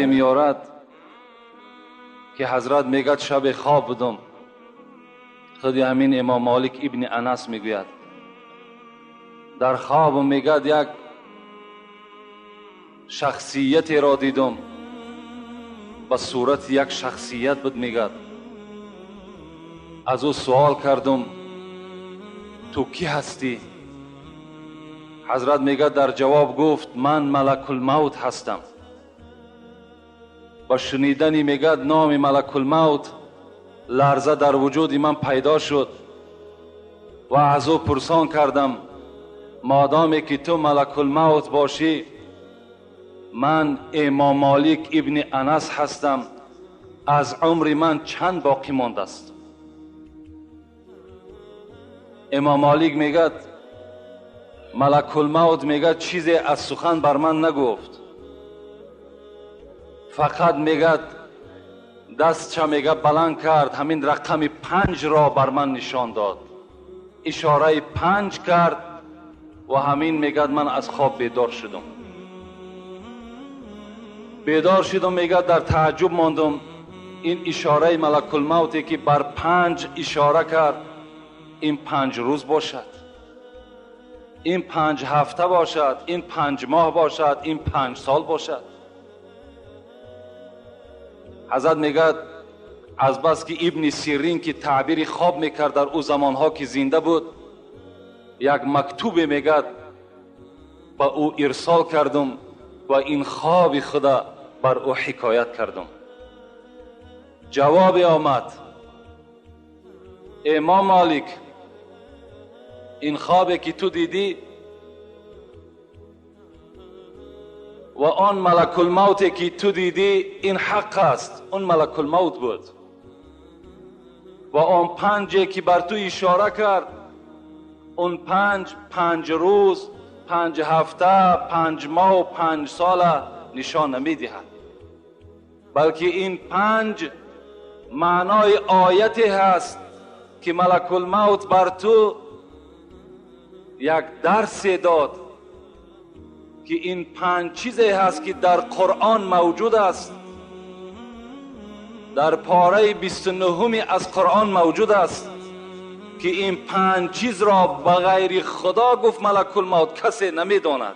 میارد که حضرت میگد شب خواب بودم. خودی همین امام مالک ابن انس میگوید در خواب میگد یک شخصیت را دیدم، به صورت یک شخصیت بود. میگد از او سوال کردم تو کی هستی؟ حضرت میگد در جواب گفت من ملک الموت هستم. با شنیدنی میگد نام ملک الموت لرزه در وجود من پیدا شد و از او پرسان کردم مادامی که تو ملک الموت باشی، من امام مالک ابن انس هستم، از عمر من چند باقی مانده است؟ امام مالک میگد ملک الموت میگد چیزی از سخن بر من نگفت، فقط میگد دستش میگه بلند کرد، همین رقم 5 را بر من نشان داد، اشاره 5 کرد و همین میگد من از خواب بیدار شدم. بیدار شدم میگد در تعجب ماندم، این اشاره ملک الموتی که بر 5 اشاره کرد، این 5 روز باشد، این 5 هفته باشد، این 5 ماه باشد، این 5 سال باشد. حضرت میگد از بس که ابن سیرین که تعبیر خواب میکرد در او زمانها که زنده بود، یک مکتوب میگد با او ارسال کردم و این خواب خدا بر او حکایت کردم. جواب آمد امام مالک این خوابی که تو دیدی و آن ملک الموت که تو دیدی این حق است، اون ملک الموت بود و آن 5 که بر تو اشاره کرد، اون 5 روز، 5 هفته، 5 ماه و 5 سال نشان نمیدهد، بلکه این 5 معنای آیتی هست که ملک الموت بر تو یک درس داد که این 5 چیزی هست که در قرآن موجود است، در پاره 29 از قرآن موجود است که این 5 چیز را بغیر خدا گفت ملک الموت کسی نمیداند.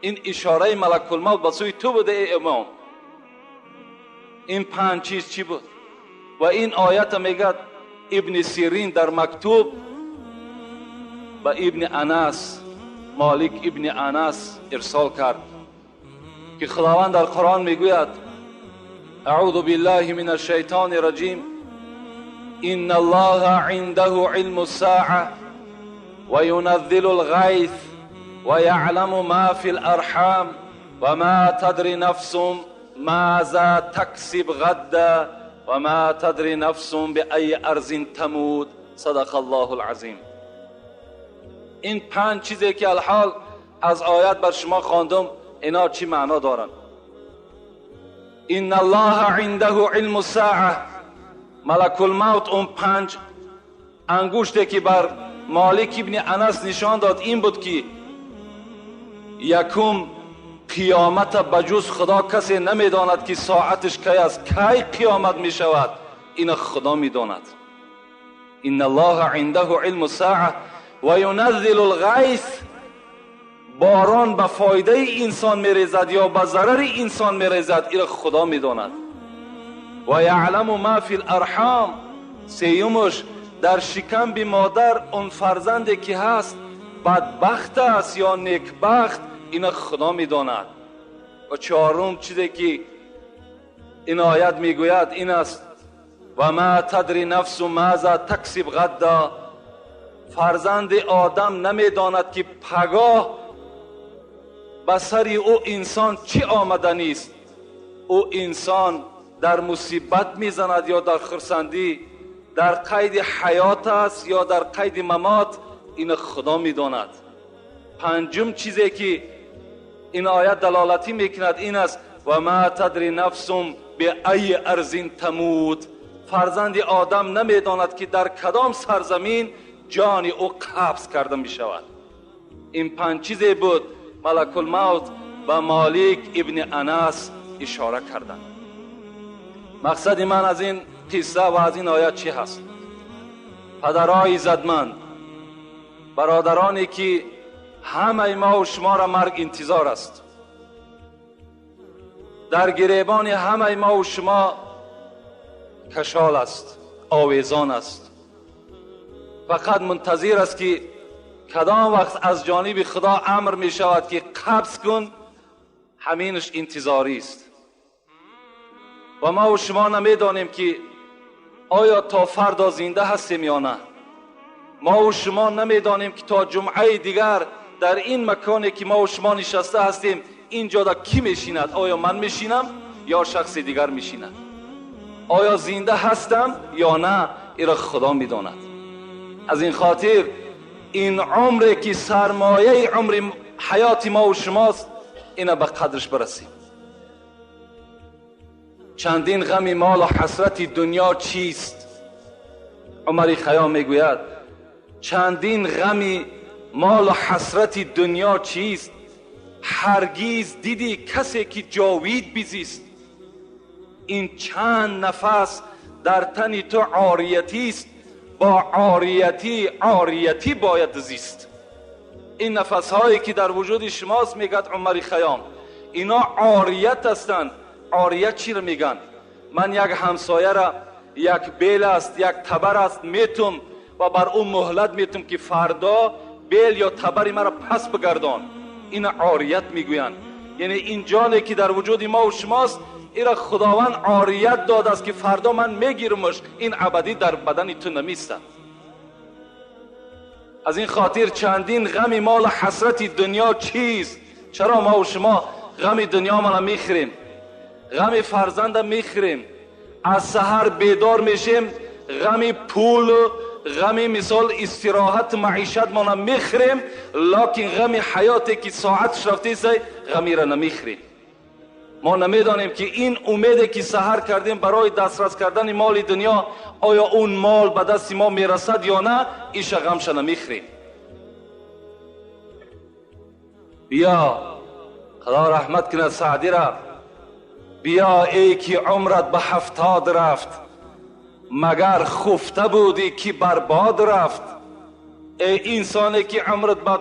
این اشاره ملک الموت به سوی تو بوده ای امام. این 5 چیز چی بود؟ و این آیت میگد ابن سیرین در مکتوب به ابن انس، مالک ابن انس ارسال کرد که خداوند در قرآن میگوید اعوذ بالله من الشیطان الرجیم ان الله عنده علم الساعة وينزل الغيث ويعلم ما في الارحام وما تدري نفس ماذا تكسب غدا وما تدري نفس بأي ارض تموت. صدق الله العظیم. این 5 چیزی که الحال از آیات بر شما خواندم، اینا چی معنا دارن؟ ان الله عنده علم الساعه، ملک الموت اون 5 انگشتی که بر مالک ابن انس نشان داد این بود که یکم قیامت بجز خدا کسی نمیداند که ساعتش کی است، کی قیامت می شود، این خدا میداند. ان الله عنده علم الساعه و ینزل الغیث، باران به فایده انسان میریزد یا به ضرر انسان میریزد، این خدا میداند. و یعلم ما فی الارحام، سیومش در شکم بی مادر اون فرزندی که هست بدبخت است یا نیکبخت، این خدا میداند. و چهارم چیزی که این آیت میگوید این است و ما تدری نفس ماذا تکسب غدا، فرزند آدم نمیداند که پگاه به سر او انسان چی آمدنی است. او انسان در مصیبت میزند یا در خرسندی، در قید حیات است یا در قید ممات، این خدا میداند. پنجم چیزی که این آیت دلالتی میکند این است و ما تدری نفس به ای ارض تموت، فرزند آدم نمیداند که در کدام سرزمین جان او قبض کرده می شود. این 5 چیزی بود Малакулмавт ба Молик ибни Анас ишора карданд. Мақсади ман аз ин қисса ва аз ин оят чӣ ҳаст? Падарои иззатманд, бародароне ки ҳамаи мо ва шуморо марг интизор аст, дар гиребони ҳамаи мо ва шумо кашол аст, овезон аст, фақат мунтазир аст ки кадом вақт аз ҷониби Худо амр мешавад ки қабз кун, ҳаминаш интизорӣ аст. Ва мо ва шумо намедонем ки оё то фардо зинда ҳастем ё на. Мо ва шумо намедонем ки то ҷумъаи дигар дар ин маконе ки мо ва шумо нишаста ҳастем ин ҷода кӣ мешинад? Оё ман мешинам ё шахси дигар мешинад? Оё зинда ҳастам ё на? Иро Худо медонад. Аз ин хотир ин умре ки сармояи умри ҳаёти мо ва шумост, ина ба қадраш барасем. Чандин ғами мол ва ҳасрати дунё чист? Умари Хайём мегӯяд чандин ғами мол ва ҳасрати дунё чист? Ҳаргиз дидӣ касе ки ҷовид бизист? Ин чанд нафас дар тани ту ориятист, бо ориятӣ ориятӣ бояд зист. Ин нафасҳое ки дар вуҷуди шумост, мегӯяд Умари Хайём, ино орият ҳастанд. Орият чиро мегӯянд? Ман як ҳамсояра як бел аст, як табар аст, метум ва бар ӯ муҳлат метум ки фардо бел ё табари маро пас бигардон. Ина орият мегӯянд. Яъне ин ҷоне ки дар вуҷуди мо ва шумост, ира Худованд орият додааст ки фардо ман мегирамаш, ин абадӣ дар бадани ту намистад. Аз ин хотир чандин ғами мол ва ҳасрати дунё чист? Чаро мо ва шумо ғами дунёмона мехӯрем, ғами фарзанда мехӯрем, аз саҳар бедор мешем, ғами пул, ғами мисол истироҳат маишатмона мехӯрем, локин ғами ҳаёте ки соатш рафтест, ғамира намехӯрем. Мо намедонем ки ин умеде ки саҳар кардем барои дастрас кардани моли дунё, оё он мол ба дасти мо мерасад ё на, иша ғамша намехӯрем. Биё, Худо раҳмат кунад Саъдира, биё эй ки умрат ба 70 рафт, магар хуфта будӣ ки барбод рафт. Эй инсоне ки умрат ба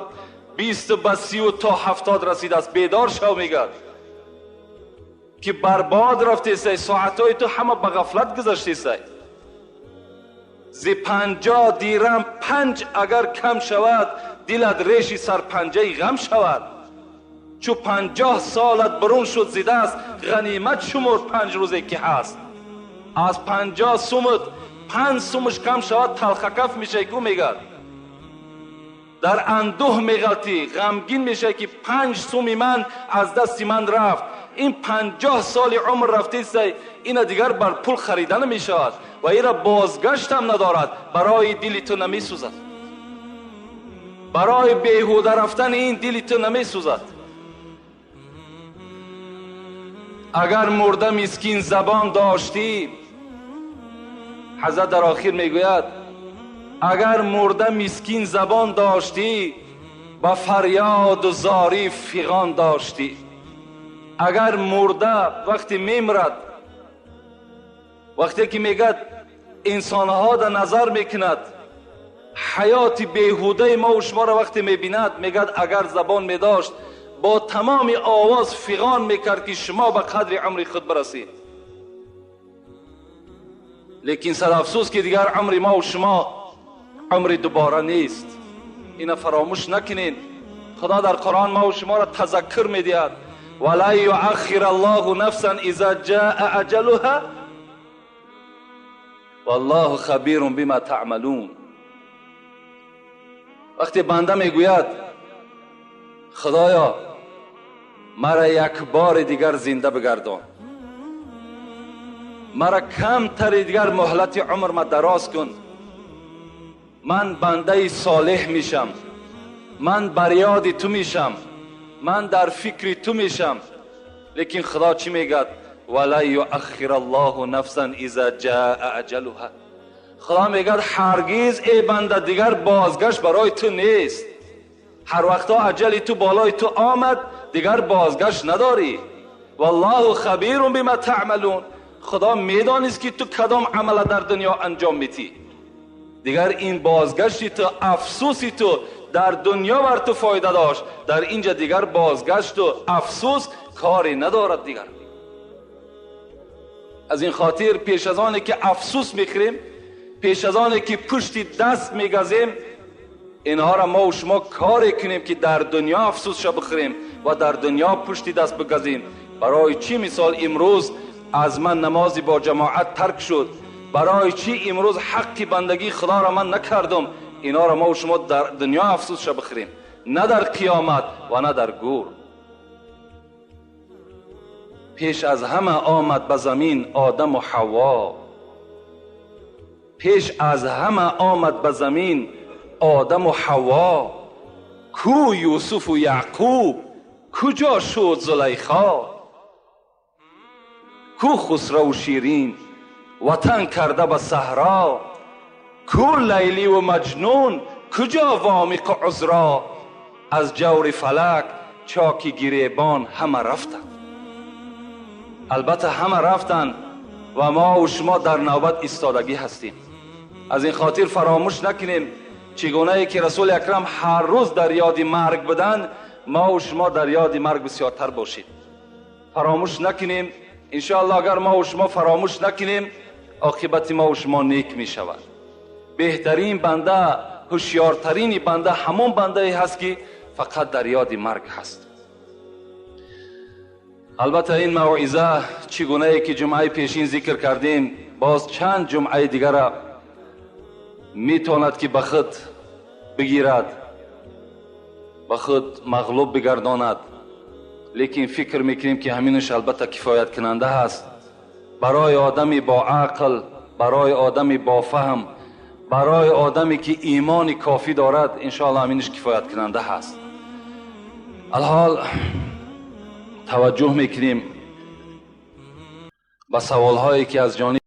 20 ба 30 то 70 расидааст, бедор шав, мегӯяд ки барбод рафтесай, соатҳои ту ҳама ба ғафлат гузаштесай. Зи 50 дирам 5 агар кам шавад, дилат реши сарпанҷаи ғам шавад. Чу 50 солат бурун шуд зи даст, ғанимат шумур 5 рӯзе ки ҳаст. Аз 50 сумут 5 сумуш кам шавад, талхакаф мешавӣ ку, мегӯяд. Дар андӯҳ меғалтӣ, ғамгин мешавӣ ки 5 суми ман аз дасти ман рафт. Ин 50 соли умр рафтесай, ина дигар бар пул харида намешавад ва ира бозгаштам надорад, барои дили ту намесӯзад. Барои беҳуда рафтани ин дили ту намесӯзад. Агар мурда мискин забон доштӣ, ҳазрат дар охир мегӯяд, агар мурда мискин забон доштӣ, ба фарёду зорӣ фиғон доштӣ. Агар мурда вақте мемирад, вақте ки мегӯяд инсонҳо да назар мекунад, ҳаёти беҳудаи мо ва шуморо вақте мебинад, мегӯяд агар забон медошт, бо тамоми овоз фиғон мекард ки шумо ба қадри умри худ барасед. Лекин сад афсӯс ки дигар умри мо ва шумо умри дубора нест. Ина фаромӯш накунед. Худо дар Қуръон мо ва шуморо тазаккур медиҳад: ولا يؤخر الله نفسا اذا جاء اجلها والله خبیر بما تعملون. وقتی بنده میگوید خدایا مرا یک بار دیگر زنده بگردان، مرا کمتر دیگر مهلت عمر ما دراز کن، من بنده صالح میشم، من بریاد تو میشم، من در فکر تو میشم. لیکن خدا چی میگد؟ ولا یؤخر الله نفسا اذا جاء اجلها. خدا میگد هرگز ای بنده دیگر بازگشت برای تو نیست. Ҳар вақто аҷали ту болои ту омад, дигар бозгашт надорӣ. Валлоҳу хабирун бима таъмалун. Худо медонист, ки ту кадом амала дар дунё анҷом метӣ. Дигар ин бозгашти ту, афсӯси ту дар дунё бар ту фоида дошт, дар инҷа дигар бозгашту афсӯс кори надорад дигар. Аз ин хотир, пеш аз оне ки афсӯс мехӯрем, пеш аз оне ки пушти даст мегазем, инҳоро мо шумо коре кунем, ки дар дунё афсӯсша бихӯрем ва дар дунё пушти даст бигазем. Барои чӣ, мисол, имрӯз аз ман намози бо ҷамоат тарк шуд? Барои чӣ имрӯз ҳаққи бандагии Худоро ман накардам? Инҳоро мо шумо дар дунё афсӯсша бихӯрем, на дар қиёмат ва на дар гӯр. Пеш аз ҳама омад ба замин Одаму Ҳавво, пеш аз ҳама омад ба замин Одаму Ҳавво. Ку Юсуфу Яъқуб, куҷо шуд Зулайхо? Ку Хусраву Ширин, ватан карда ба саҳро? Ку Лайливу Маҷнун, куҷо Вомиқу Узро? Аз ҷаври фалак чоки гиребон ҳама рафтанд. Албатта, ҳама рафтанд ва мо шумо дар навбат истодагӣ ҳастем. Аз ин хотир фаромӯш накунем, чӣ гунае ки Расули Акрам ҳар рӯз дар ёди марг буданд, мо шумо дар ёди марг бисёртар бошем. Фаромӯш накунем. Иншоалло, агар мо шумо фаромӯш накунем, оқибати мо шумо нек мешавад. Беҳтарин банда, ҳушёртарини банда ҳамон бандае ҳаст, ки фақат дар ёди марг ҳаст. Албатта, ин мавъиза, чӣ гунае ки ҷумъаи пешин зикр кардем, боз чанд ҷумъаи дигара метавонад, ки ба худ бигирад, ба худ мағлуб бигардонад, лекин фикр мекунем, ки ҳаминаш албатта кифояткунанда ҳаст барои одами боақл, барои одами бофаҳм, барои одаме ки имони кофӣ дорад. Иншоалло, ҳаминаш кифояткунанда ҳаст. Алҳол таваҷҷӯҳ мекунем ба саволҳое, ки аз ҷониб